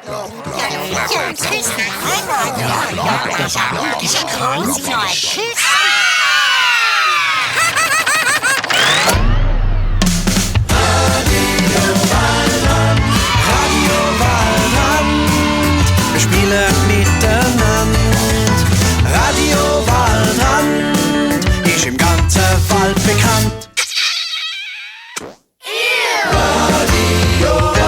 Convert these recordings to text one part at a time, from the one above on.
Wir spielen miteinander. Radio Waldrand ist im ganzen Wald bekannt. Radio Waldrand.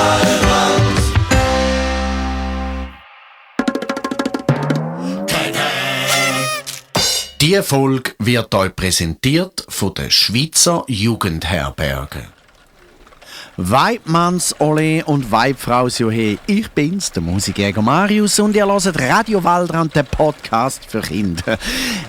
Die Folge wird euch präsentiert von den Schweizer Jugendherbergen. Weibmanns Ole und Weibfraus Johe, ich bin's, der Musikjäger Marius, und ihr hört Radio Waldrand, den Podcast für Kinder.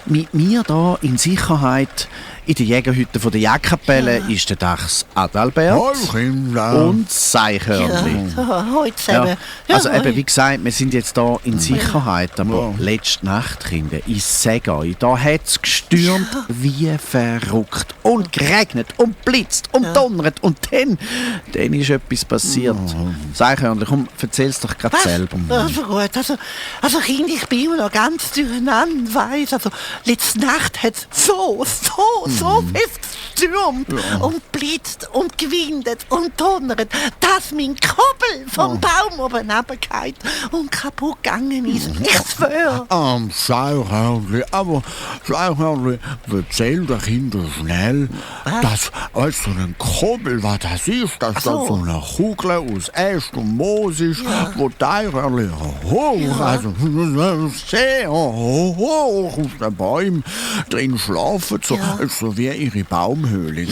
Mit mir hier in Sicherheit in der Jägerhütte von der Jagdkapelle ist der Dachs Adalbert und Seichhörnli. Heute zusammen. Also eben, wie gesagt, wir sind jetzt hier in Sicherheit, aber letzte Nacht, Kinder, ich sage euch, da hat es gestürmt wie verrückt und geregnet und blitzt und donnert und dann ist etwas passiert. Seichhörnli, komm, erzähl's doch gerade selber. Also gut, also Kind, ich bin immer noch ganz durcheinander, weiss. Also letzte Nacht hat es so fest gestürmt und blitzt und gewindet und donnert, dass mein Koppel vom Baum oben runtergefallen und kaputt gegangen ist. Ich schwöre. Seichhörnli, aber Seichhörnli, erzähl den Kindern schnell, dass als so ein Koppel, was das ist, dass das so eine Kugel aus Äst und Moos ist, wo die Eichhörnli hoch, also sehr hoch aus den Bäumen drin schlafen, so wie ihre Baumhöhle.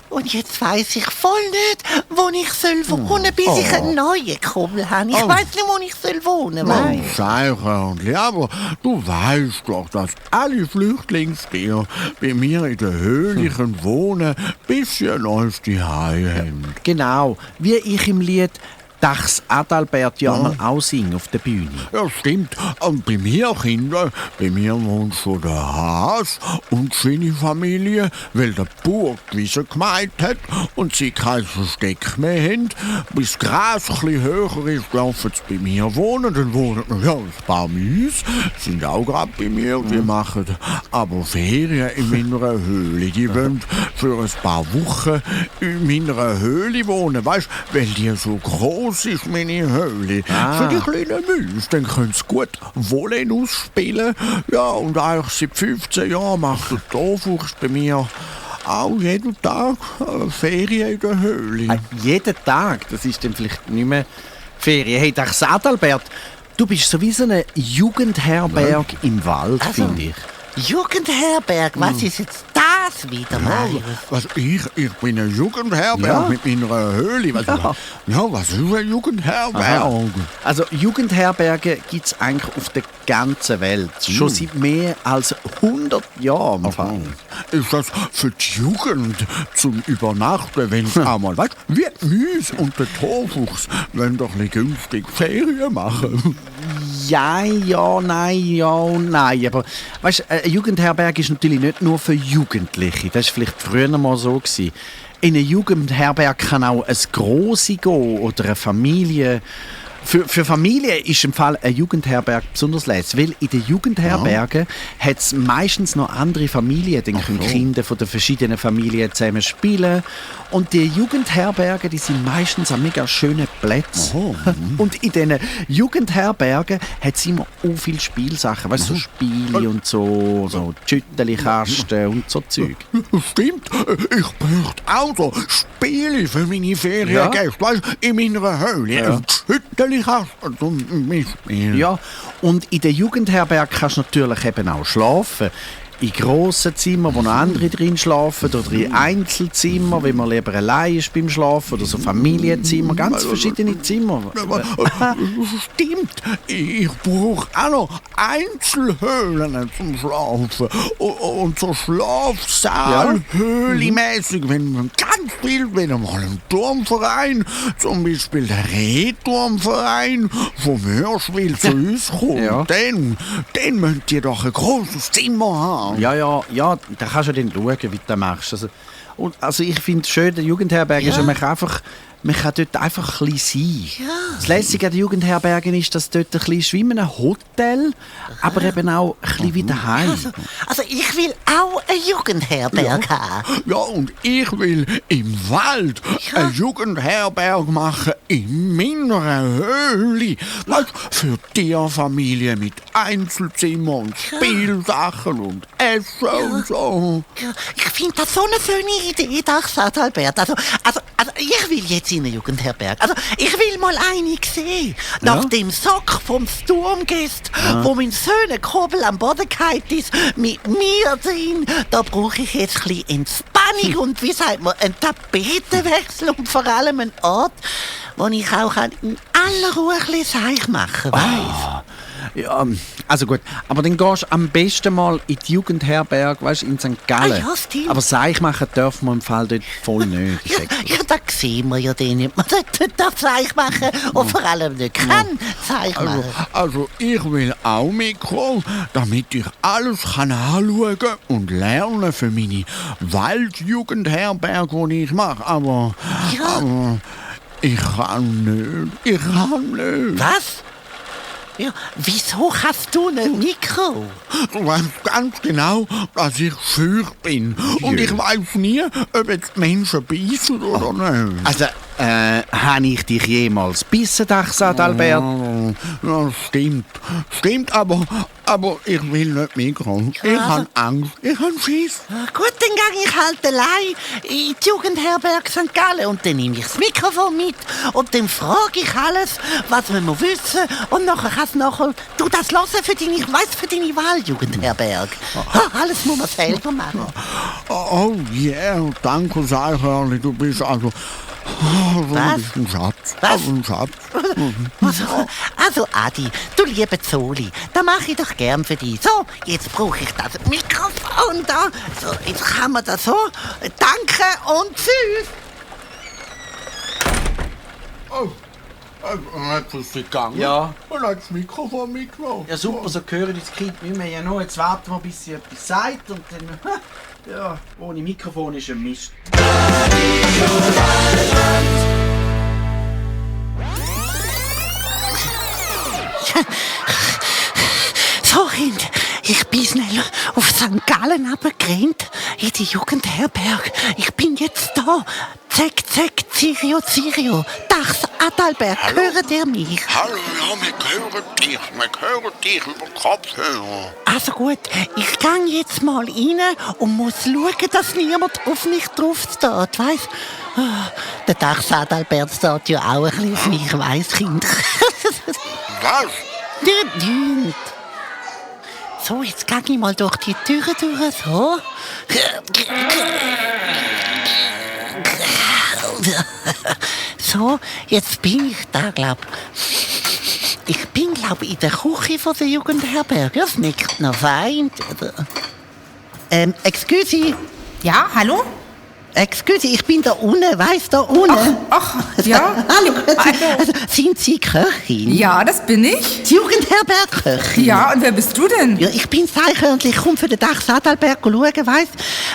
Und jetzt weiss ich voll nicht, wo ich wohnen soll, bis ich einen neuen Koppel habe. Ich weiss nicht, wo ich wohnen soll. Seichhörnli, aber du weißt doch, dass alle Flüchtlingstiere bei mir in der Höhle wohnen, bis sie ein neues Zuhause haben. Genau, wie ich im Lied Dachs Adalbert mal auch singen auf der Bühne. Ja, stimmt. Und bei mir, Kinder, bei mir wohnt schon der Has und seine Familie, weil der Bauer die Wiese gemeint hat und sie kein Versteck mehr haben. Bis das Gras ein bisschen höher ist, dürfen sie bei mir wohnen. Dann wohnen ein paar Mäuse, sind auch gerade bei mir. Die machen aber Ferien in meiner Höhle. Die wollen für ein paar Wochen in meiner Höhle wohnen. Weißt du, weil die so groß ist, meine Höhle. Für die kleinen Mäuse, dann können sie gut Volleyn ausspielen. Ja, und eigentlich seit 15 Jahren macht der Torfuchs bei mir auch jeden Tag Ferien in der Höhle. Jeden Tag? Das ist dann vielleicht nicht mehr Ferien. Hey, Dachs Adalbert, du bist sowieso eine Jugendherberg im Wald, finde ich. Jugendherberg, was ist jetzt das wieder, Marius? Ich bin eine Jugendherberg mit meiner Höhle. Was ist eine Jugendherberg? Aha. Also Jugendherberge gibt es eigentlich auf der ganzen Welt. Schon seit mehr als 100 Jahren. Ist das für die Jugend zum Übernachten, wenn es einmal, weißt du, wie die Mäuse und der Torfuchs wollen doch nicht günstig Ferien machen? Ja, nein. Aber weißt, eine Jugendherberge ist natürlich nicht nur für Jugendliche. Das war vielleicht früher mal so gewesen. In eine Jugendherberge kann auch ein Grossi gehen oder eine Familie. Für Familien ist im Fall eine Jugendherberge besonders lässig, weil in den Jugendherbergen hat es meistens noch andere Familien, dann können Kinder von den verschiedenen Familien zusammen spielen. Und die Jugendherbergen, die sind meistens an mega schönen Plätzen. Und in diesen Jugendherbergen hat es immer auch viele Spielsachen, weißt du, so Spiele und so Schütteli-Kasten und so Zeug. Stimmt, ich möchte auch so Spiele für meine Feriengäste, weißt du, in meiner Höhle. Schütteli-Kasten zum Mitspielen. Ja, und in der Jugendherberge kannst du natürlich eben auch schlafen. In grossen Zimmern, wo noch andere drin schlafen, oder in Einzelzimmern, wenn man lieber allein ist beim Schlafen, oder so Familienzimmer, ganz verschiedene Zimmer. Stimmt, ich brauche auch noch Einzelhöhlen zum Schlafen und so Schlafsaal, höhlenmäßig, wenn man ganz viel, wenn mal ein Turmverein, zum Beispiel der Rehturmverein vom Hörspiel zu uns kommt, dann müsst ihr doch ein großes Zimmer haben. Ja, da kannst du dann schauen, wie du das machst. Also ich finde es schön, der Jugendherberg ist einfach man kann dort einfach ein bisschen sein. Ja. Das Lässige an den Jugendherbergen ist, dass dort ein bisschen schwimmen, ein Hotel, aber eben auch ein bisschen wie daheim. Also ich will auch eine Jugendherberge haben. Ja, und ich will im Wald Ja. eine Jugendherberge machen, in meiner Höhle. Weißt, für Tierfamilien mit Einzelzimmer und Spielsachen und Essen und so. Ja, ich finde das so eine schöne Idee, Albert. Also, ich will jetzt in eine Jugendherberge. Also, ich will mal eine sehen. Nach dem Sack vom Sturmgast, wo mein schöner Kobel am Boden gefallen ist, mit mir drin, da brauche ich jetzt ein bisschen Entspannung und, wie sagt man, einen Tapetenwechsel und vor allem einen Ort, wo ich auch in aller Ruhe ein bisschen Seich machen weiss. Ja, also gut, aber dann gehst du am besten mal in die Jugendherberge, weißt du, in St. Gallen. Ah ja, stimmt. Aber Seich machen dürfen wir im Fall dort voll nicht. Ja, da sehen wir ja den nicht. Man darf Seich machen und vor allem nicht kann Seich machen. Also ich will auch mitkommen, damit ich alles kann anschauen und lernen für meine Waldjugendherberge, die ich mache. Aber ich kann nicht. Was? Ja, wieso hast du ein Mikro? Du weißt ganz genau, dass ich scheu bin. Und ich weiß nie, ob jetzt Menschen beißen oder nicht. Also, habe ich dich jemals bissen, Albert? Ja, stimmt, aber ich will nicht mitkommen. Ich habe Angst, ich habe Schiss. Gut, dann gehe ich halt allein in die Jugendherberge St. Gallen und dann nehme ich das Mikrofon mit und dann frage ich alles, was man muss wissen und nachher kannst du das hören für deine Wahljugendherberge. Alles muss man selber machen. Oh yeah, danke Seichhörli, du bist also... Was? Du bist ein Schatz. Was? Ein Schatz. Also Adi, du lieber Zoli, das mache ich doch gern für dich. So, jetzt brauche ich das Mikrofon da. So, jetzt kann man das so. Danke und tschüss. Oh, jetzt ist sie gegangen. Ja. Und hat das Mikrofon mitgenommen. Ja super, so hören das Kind nicht mehr. Ja, noch, jetzt warten wir, bis sie etwas sagt und dann... Ja, ohne Mikrofon ist ein Mist. So, Kind, ich bin schnell auf St. Gallen runtergerannt, in die Jugendherberge. Ich bin jetzt da. Zack, zack, Zirio. Dachs, Adalbert, hört ihr mich? Hallo, ja, wir hören dich über Kopfhörer. Also gut, ich gehe jetzt mal rein und muss schauen, dass niemand auf mich drauf steht, weißt? Der Dachs Adalbert steht ja auch ein bisschen auf mich, weiss, Kind. Was? Nicht. So, jetzt gehe ich mal durch die Türe durch, so. So, jetzt bin ich da, glaub. Ich bin, glaub, in der Küche von der Jugendherberge. Das schmeckt noch fein. Excuse. Ja, hallo? Excuse, ich bin da unten, weißt du, da unten. Ach, ja. Hallo. Hallo. Also, sind Sie Köchin? Ja, das bin ich. Die Jugendherberge-Köchin? Ja, und wer bist du denn? Ja, ich bin Seichhörnchen, ich komme für den Dach Adalbert schauen, weißt,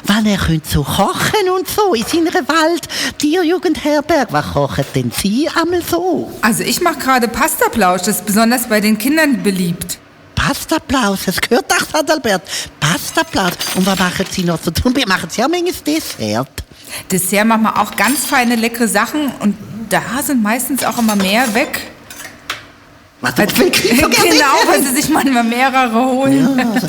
wann er könnt so kochen und so in seiner Wald, Tierjugendherberge. Was kochen denn Sie einmal so? Also ich mache gerade Pastaplausch, das ist besonders bei den Kindern beliebt. Pastaplausch, das gehört Dach Adalbert. Pastaplausch. Und was machen Sie noch so tun? Wir machen Sie ja manches Dessert. Dessert machen wir auch ganz feine, leckere Sachen und da sind meistens auch immer mehr weg. Was du willst, so gerne Genau, Dessert? weil sie sich manchmal mehrere holen. Ja, also,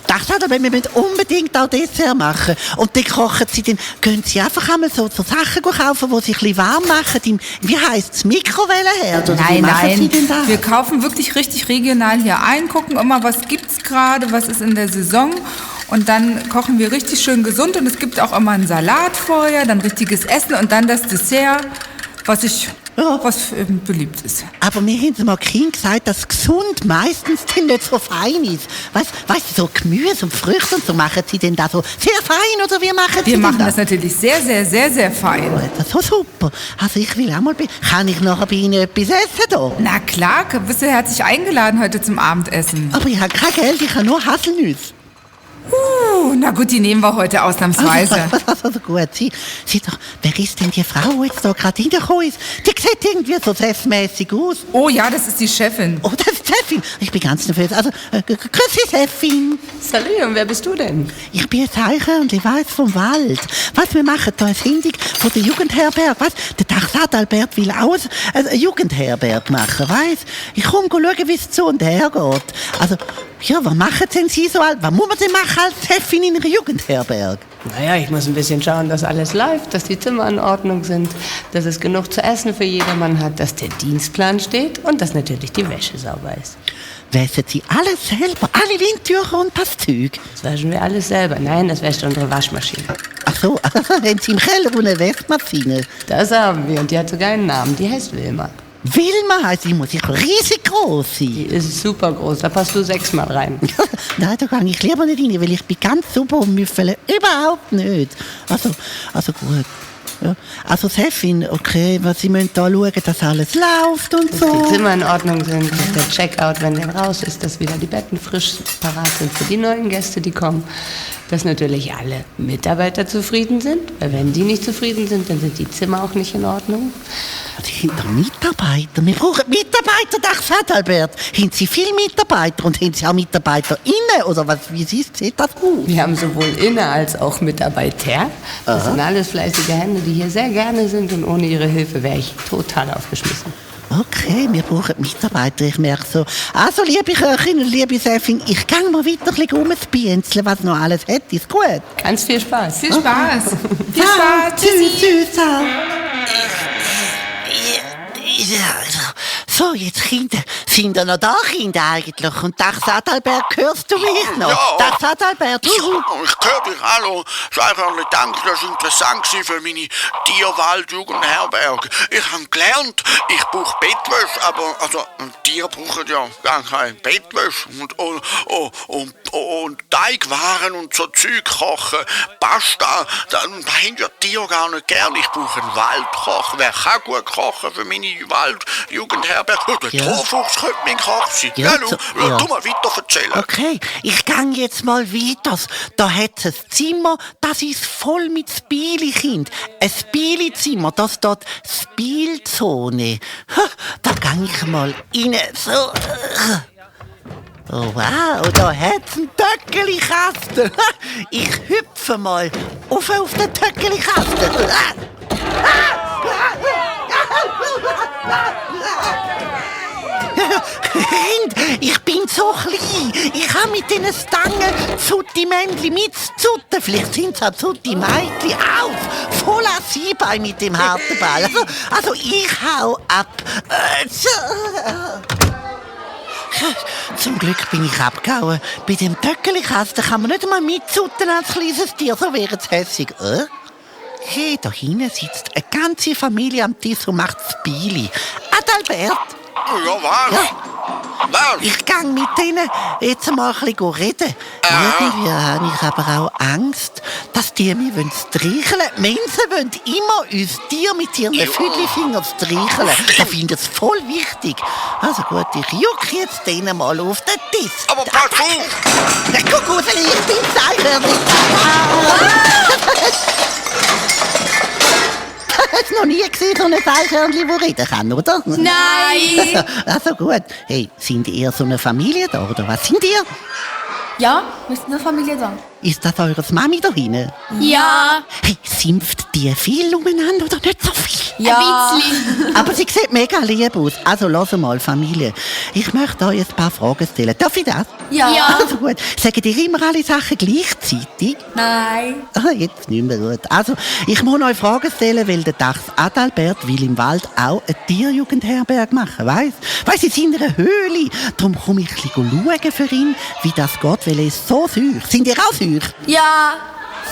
Dach Adalbert, wir müssen unbedingt auch Dessert machen. Und dann kochen Sie, dann können Sie einfach einmal so Sachen kaufen, die Sie ein bisschen warm machen. Wie heisst es? Mikrowellenherd? Oder wie machen Sie denn das? Wir kaufen wirklich richtig regional hier ein, gucken immer, was gibt's gerade, was ist in der Saison. Und dann kochen wir richtig schön gesund und es gibt auch immer einen Salat vorher, dann richtiges Essen und dann das Dessert, was beliebt ist. Aber mir haben sie mal Kind gesagt, dass gesund meistens denn nicht so fein ist. Weißt du, so Gemüse und Früchte und so machen sie denn da so sehr fein oder wie machen sie Wir denn machen das? das natürlich sehr, sehr, sehr, sehr fein. Das ist so super. Also ich will auch mal... Kann ich nachher bei Ihnen etwas essen da? Na klar, bist du herzlich eingeladen heute zum Abendessen. Aber ich habe kein Geld, ich habe nur Haselnüsse. Na gut, die nehmen wir heute ausnahmsweise. Also gut, sieh doch, wer ist denn die Frau, die jetzt da gerade reingekommen ist? Die sieht irgendwie so chefmäßig aus. Oh ja, das ist die Chefin. Oh, das ist Chefin. Ich bin ganz nervös. Also, grüß dich, Chefin. Salut, und wer bist du denn? Ich bin ein Eichhörnchen, ich weiss vom Wald. Was, wir machen da eine Sendung von der Jugendherberg. Was, der Dachs Adalbert will auch eine Jugendherberg machen, weiss? Ich komme schauen, wie es zu und her geht. Also, ja, was machen denn Sie so? Was muss man denn machen als Chefin in einer Jugendherberg? Naja, ich muss ein bisschen schauen, dass alles läuft, dass die Zimmer in Ordnung sind, dass es genug zu essen für jedermann hat, dass der Dienstplan steht und dass natürlich die Wäsche sauber ist. Wäschen Sie alles selber? Alle Windtücher und das Zeug? Das waschen wir alles selber. Nein, das wäscht unsere Waschmaschine. Ach so, haben Sie im Keller eine Waschmaschine? Das haben wir und die hat sogar einen Namen, die heißt Wilma. Wilma heisst, die muss ja riesig groß Die sein. ist super groß, da passt du 6-mal rein. Nein, da gehe ich lieber nicht rein, weil ich bin ganz super und müffele überhaupt nicht. Also gut. Ja. Also Chefin, okay, Sie müssen da schauen, dass alles läuft und Dass so. die Zimmer in Ordnung sind, dass der Checkout, wenn der raus ist, dass wieder die Betten frisch parat sind für die neuen Gäste, die kommen. Dass natürlich alle Mitarbeiter zufrieden sind, weil wenn die nicht zufrieden sind, dann sind die Zimmer auch nicht in Ordnung. Sie sind doch Mitarbeiter. Wir brauchen Mitarbeiter, Dachs Adalbert. Haben Sie viele Mitarbeiter und haben Sie auch Mitarbeiter innen? Oder was, wie sieht das aus? Wir haben sowohl Inne- als auch Mitarbeiter. Das sind alles fleißige Hände, die hier sehr gerne sind und ohne ihre Hilfe wäre ich total aufgeschmissen. Okay, wir brauchen Mitarbeiter, ich merke so. Also, liebe Köchin und liebe Chefin, ich gehe mal weiter ein bisschen rumspienzeln, was noch alles hat. Ist gut? Ganz viel Spaß. Viel Spaß. Viel Spaß. Tschüssi. Tschüss, ciao. Ja, so, jetzt Kinder, sind da noch da, Kinder eigentlich? Und Dachs Adalbert, hörst du mich noch? Ja. Dachs Adalbert, Ich höre dich, hallo. Scheichhörnli, danke, das war interessant für meine Tierwald-Jugendherberg. Ich habe gelernt, ich brauche Bettwäsche, aber also, Tiere brauchen ja gar keine Bettwäsche. Und Teigwaren und so Zeug kochen, Pasta, da haben ja Tiere gar nicht gern. Ich brauche einen Waldkoch. Wer kann gut kochen für meine Wald-Jugendherberg? Der Ja. Torfuchs könnte mein Koch sein. Ja, Ja, ja. tu mal weiter erzählen. Okay, ich gang jetzt mal weiter. Da hat es ein Zimmer, das ist voll mit Spielkind. Ein Spielzimmer, das dort Spielzone. Ha, da gang ich mal rein. So. Oh wow, da hat's einen Töckelikasten. Ich hüpfe mal auf den Töckelikasten. Kind, ich bin so klein. Ich kann mit diesen Stangen Zutti-Männchen mitzutten. Vielleicht sind es auch Zutti-Mädchen auch. Voll Assi-Bein mit dem harten Ball. Also ich hau ab. Zum Glück bin ich abgehauen. Bei dem Töckelikasten kann man nicht einmal mitzutten als kleines Tier. So wäre es hässig. Hey, da hinten sitzt eine ganze Familie am Tisch und macht Spiele. Adalbert, Ja, was? Ja. Was? ich gang mit denen jetzt mal ein bisschen reden. Irgendwie habe ich aber auch Angst, dass die mich streicheln wollen. Menschen wollen immer uns Tiere mit ihren Füdlifingern streicheln. Ich finde es voll wichtig. Also gut, ich juck jetzt denen mal auf den Tisch. Aber pass auf! Guck raus, ich bin Zeichhörnchen. Hast du noch nie gesehen, so ein Eichhörnchen, das reden kann, oder? Nein! Also gut. Hey, sind ihr so eine Familie da, oder was sind ihr? Ja, wir sind eine Familie da. Ist das eures Mami da hinten? Ja, Hey, simpft die viel umeinander oder nicht so viel? ein bisschen. Aber sie sieht mega lieb aus. Also, lass mal, Familie. Ich möchte euch ein paar Fragen stellen. Darf ich das? Ja. Also gut. Sagen ihr immer alle Sachen gleichzeitig? Nein. Ah, jetzt nicht mehr gut. Also, ich muss euch Fragen stellen, weil der Dachs Adalbert will im Wald auch eine Tierjugendherberg machen, weiss, in seiner Höhle. Darum komme ich ein bisschen schauen für ihn, wie das geht, weil er ist so süß. Sind ihr auch süß? Ja.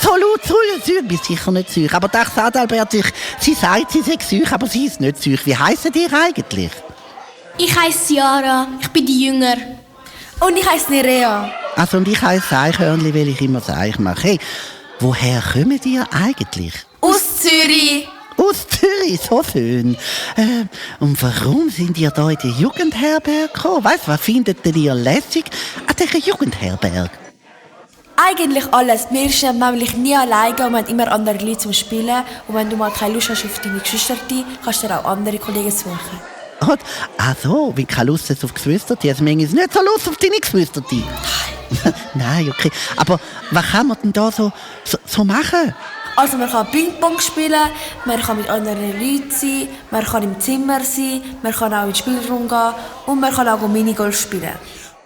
So laut süß, bin sicher nicht süß. Aber Dachs Adalbert, sie sagt, sie sei süß, aber sie ist nicht süß. Wie heisst ihr eigentlich? Ich heiße Ciara. Ich bin die Jünger. Und ich heiße Nerea. Also, und ich heisse Eichhörnli, weil ich immer Seich mache. Hey, woher kommt ihr eigentlich? Aus Zürich. Aus Zürich, so schön. Und warum sind ihr da in die Jugendherberge gekommen? Weißt du, was findet ihr lässig an dieser Jugendherberge? Eigentlich alles. Wir sind nämlich nie alleine und wir haben immer andere Leute zum Spielen. Und wenn du mal keine Lust hast auf deine Geschwister, kannst du dir auch andere Kollegen suchen. Und, also, wenn du keine Lust hast auf Geschwister, also manchmal nicht so Lust auf deine Geschwister. Nein, okay. Aber was kann man denn da so machen? Also man kann Ping-Pong spielen, man kann mit anderen Leuten sein, man kann im Zimmer sein, man kann auch in den Spielraum gehen und man kann auch Minigolf spielen.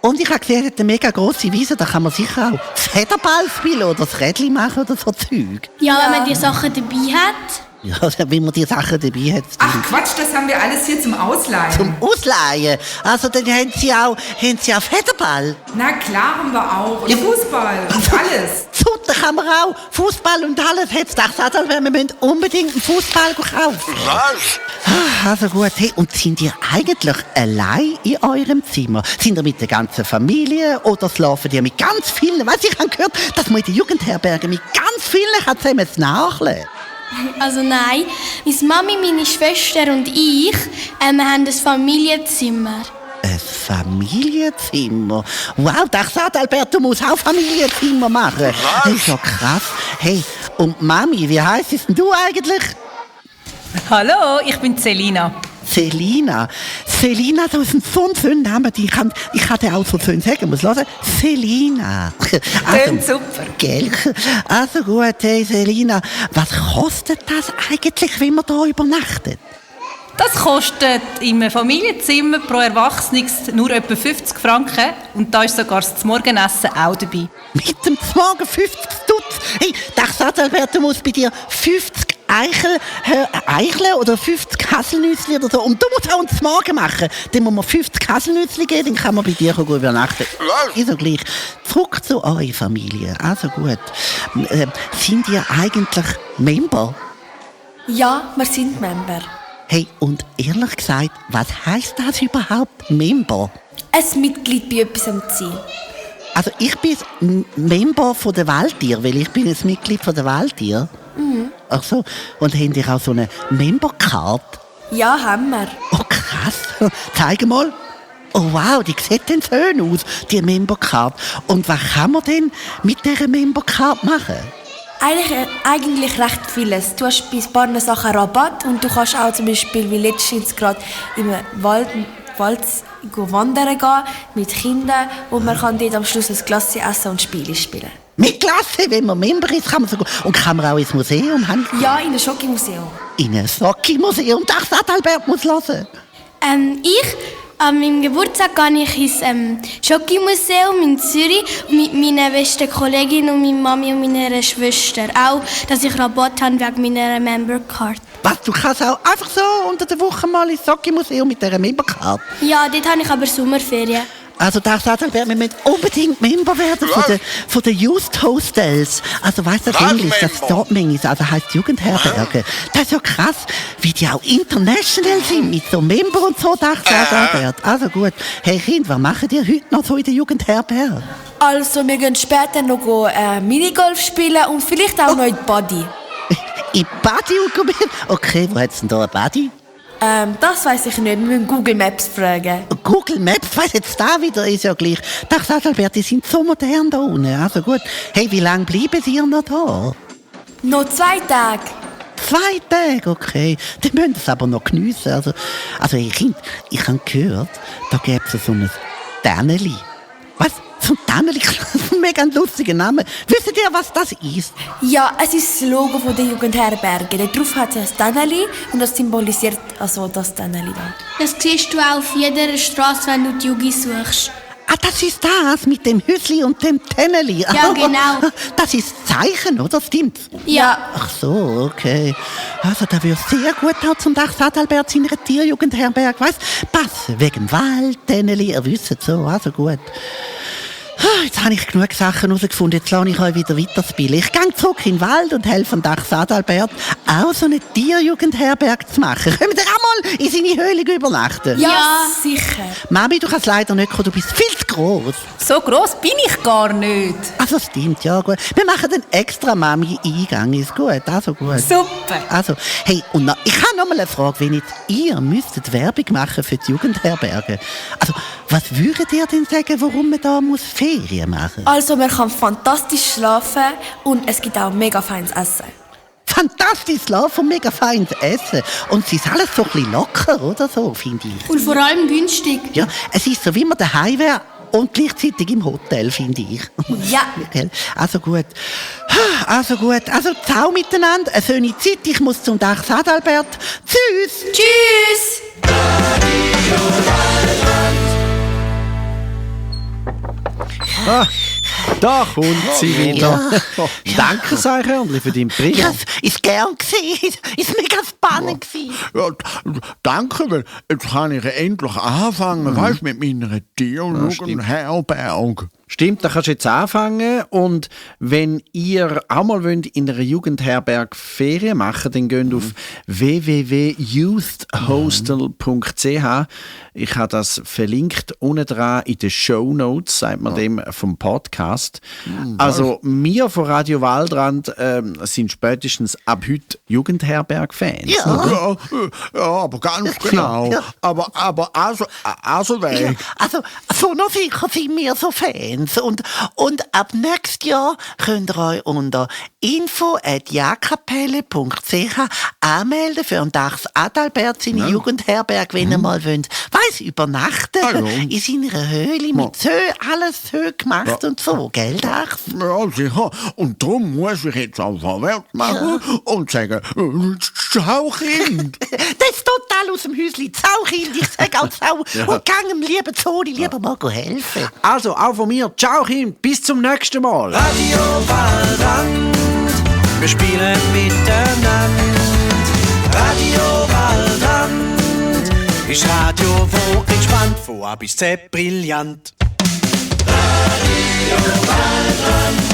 Und ich habe gesehen, es hat eine mega grosse Wiese, da kann man sicher auch Federball spielen oder das Rädchen machen oder so Zeug. Ja, wenn man die Sachen dabei hat. Ja, wenn man die Sachen dabei hat. Ach Quatsch, das haben wir alles hier zum Ausleihen. Zum Ausleihen? Also dann haben Sie auch Federball? Na klar haben wir auch. Und Fußball und alles. So, da kann man auch Fußball und alles. Jetzt dachte ich, wir müssen unbedingt einen Fußball kaufen. Was? Also gut, hey, und sind ihr eigentlich allein in eurem Zimmer? Sind ihr mit der ganzen Familie oder schlafen ihr mit ganz vielen? Weißt du, ich habe gehört, dass man in der Jugendherberge mit ganz vielen zusammen nachlesen. Also nein, meine Mami, meine Schwester und ich, wir haben ein Familienzimmer. Ein Familienzimmer? Wow, das sagt Alberto, muss auch Familienzimmer machen. Das ist ja krass. Hey, und Mami, wie heisst denn du eigentlich? Hallo, ich bin Selina. Selina, das ist ein so schöner Name. Ich kann dir auch so schön sagen, muss hören. Selina. Klingt super. Gell? Also gut, hey Selina, was kostet das eigentlich, wenn man hier übernachtet? Das kostet im Familienzimmer pro Erwachsenes nur etwa 50 Franken und da ist sogar das Morgenessen auch dabei. Mit dem Morgen 50 Stutz? Hey, das sagt Alberto, muss bei dir 50 Eicheln oder 50 Haselnüsse oder so. Und du musst auch uns Morgen machen. Dann muss man 50 Haselnüsse geben, dann kann man bei dir gut übernachten. Ist ja gleich. Zurück zu eurer Familie. Also gut. Sind ihr eigentlich Member? Ja, wir sind Member. Hey, und ehrlich gesagt, was heisst das überhaupt, Member? Ein Mitglied bei etwas zu sein. Also ich bin ein Member von der Waldtier, weil ich bin ein Mitglied von der Waldtier. Mhm. Ach so, und habt ihr auch so eine Member-Card? Ja, haben wir. Oh krass, zeig mal. Oh wow, die sieht denn schön aus, die Member-Card. Und was kann man denn mit dieser Member-Card machen? Eigentlich recht vieles. Du hast bei ein paar Sachen Rabatt und du kannst auch zum Beispiel wie letztens gerade im Wald wandern gehen mit Kindern und man kann dort am Schluss ein Glas essen und Spiele spielen. Mit Klasse, wenn man Member ist, kann man sogar... Und kann man auch ins Museum? Ja, in ein Schokimuseum. In ein Schokimuseum? Das hat Albert muss hören. An meinem Geburtstag gehe ich ins Schokimuseum in Zürich mit meiner besten Kollegin und meiner Mami und meiner Schwester. Auch, dass ich Rabatt habe wegen meiner Membercard. Was, du kannst auch einfach so unter der Woche mal ins Schokimuseum mit dieser Membercard? Ja, dort habe ich aber Sommerferien. Also da sagt Albert, wir müssen unbedingt Member werden von den Youth Hostels. Also weißt du, das Englisch, das Dortmund ist, also heisst Jugendherberge. Das ist ja krass, wie die auch international sind mit so Member und so, sagt Albert. Also gut. Hey Kind, was machen die heute noch so in der Jugendherberge? Also wir gehen später noch Minigolf spielen und vielleicht auch noch in die Body. In Body und okay, wo hat's denn da ein Body? Das weiss ich nicht. Wir müssen Google Maps fragen. Google Maps, weiss jetzt da wieder, ist ja gleich. Das sagt Albert, die sind so modern da unten. Also gut. Hey, wie lange bleiben Sie noch da? Noch 2 Tage. 2 Tage, okay. Dann müssen Sie es aber noch geniessen. Also hey, Kind, ich habe gehört, da gäbe es so ein Tanneli. Was? So ein Tanneli? Ein mega lustiger Name. Wisst ihr, was das ist? Ja, es ist das Logo von der Jugendherberge. Darauf hat es ein Tanneli und das symbolisiert also das Tanneli da. Das siehst du auch auf jeder Straße, wenn du die Jugi suchst. Ah, das ist das mit dem Hüsli und dem Tenneli. Ja, genau. Das ist das Zeichen, oder? Stimmt? Ja. Ach so, okay. Also, da würde sehr gut auch zum Dach Adalbert seiner Tierjugendherberge. Weißt du, pass, wegen Wald, Tenneli, ihr wisst so, also gut. Jetzt habe ich genug Sachen herausgefunden, jetzt lasse ich euch wieder weiterspielen. Ich gehe zurück in den Wald und helfe dem Dach Adalbert, auch so eine Tierjugendherberge zu machen. Kommt ihr auch mal in seine Höhle übernachten? Ja, sicher. Mami, du kannst leider nicht kommen, du bist viel zu groß. So gross bin ich gar nicht. Also stimmt, ja gut. Wir machen den extra Mami-Eingang, ist gut, also gut. Super. Also, hey, und ich habe noch mal eine Frage, wenn jetzt ihr müsstet Werbung machen für die Jugendherberge. Also, was würdet ihr denn sagen, warum man da muss Ferien machen? Also man kann fantastisch schlafen und es gibt auch mega feines Essen. Fantastisch schlafen und mega feines Essen. Und es ist alles so ein bisschen locker, oder so, finde ich. Und vor allem günstig. Ja, es ist so, wie man daheim wäre und gleichzeitig im Hotel, finde ich. Ja. Gell? Also gut. Also ciao miteinander, eine schöne Zeit. Ich muss zum Dach Adalbert. Tschüss. Tschüss! Da kommt sie wieder. Danke, Seichhörnli, für deinen Bericht. Ja, ist gern gewesen. Ist mega spannend gewesen. Ja, danke, weil jetzt kann ich endlich anfangen, weißt, mit meiner Tierjugendherberge. Stimmt, da kannst du jetzt anfangen. Und wenn ihr auch mal wollt in einer Jugendherberge Ferien machen, dann geht auf www.youthhostel.ch. Ich habe das verlinkt unten dran in den Shownotes, sagt man dem, vom Podcast. Also wir von Radio Waldrand sind spätestens ab heute Jugendherberg-Fans. Ja. Ja, aber ganz genau. Ja. Aber also weg. Ja, also, so noch sicher sind wir so Fans. Und ab nächstes Jahr könnt ihr euch unter info@jakapelle.ch anmelden für ein Dachs Adalbert seine Jugendherberge, wenn ihr mal wollt. Weiss, übernachten in seiner Höhle mit Sö, alles Sö gemacht und so, gell, Dachs? Ja, sicher. Und darum muss ich jetzt auch vorwärts machen und sagen, ciao, Kind. Das ist total aus dem Häuschen. Ciao, Kind, ich sag auch ciao. Und gang dem lieben Zoni lieber mal helfen. Also, auch von mir. Ciao, Kind. Bis zum nächsten Mal. Radio Waldrand, wir spielen miteinander. Radio Waldrand ist Radio, wo entspannt, von A bis Z brillant. Radio Waldrand.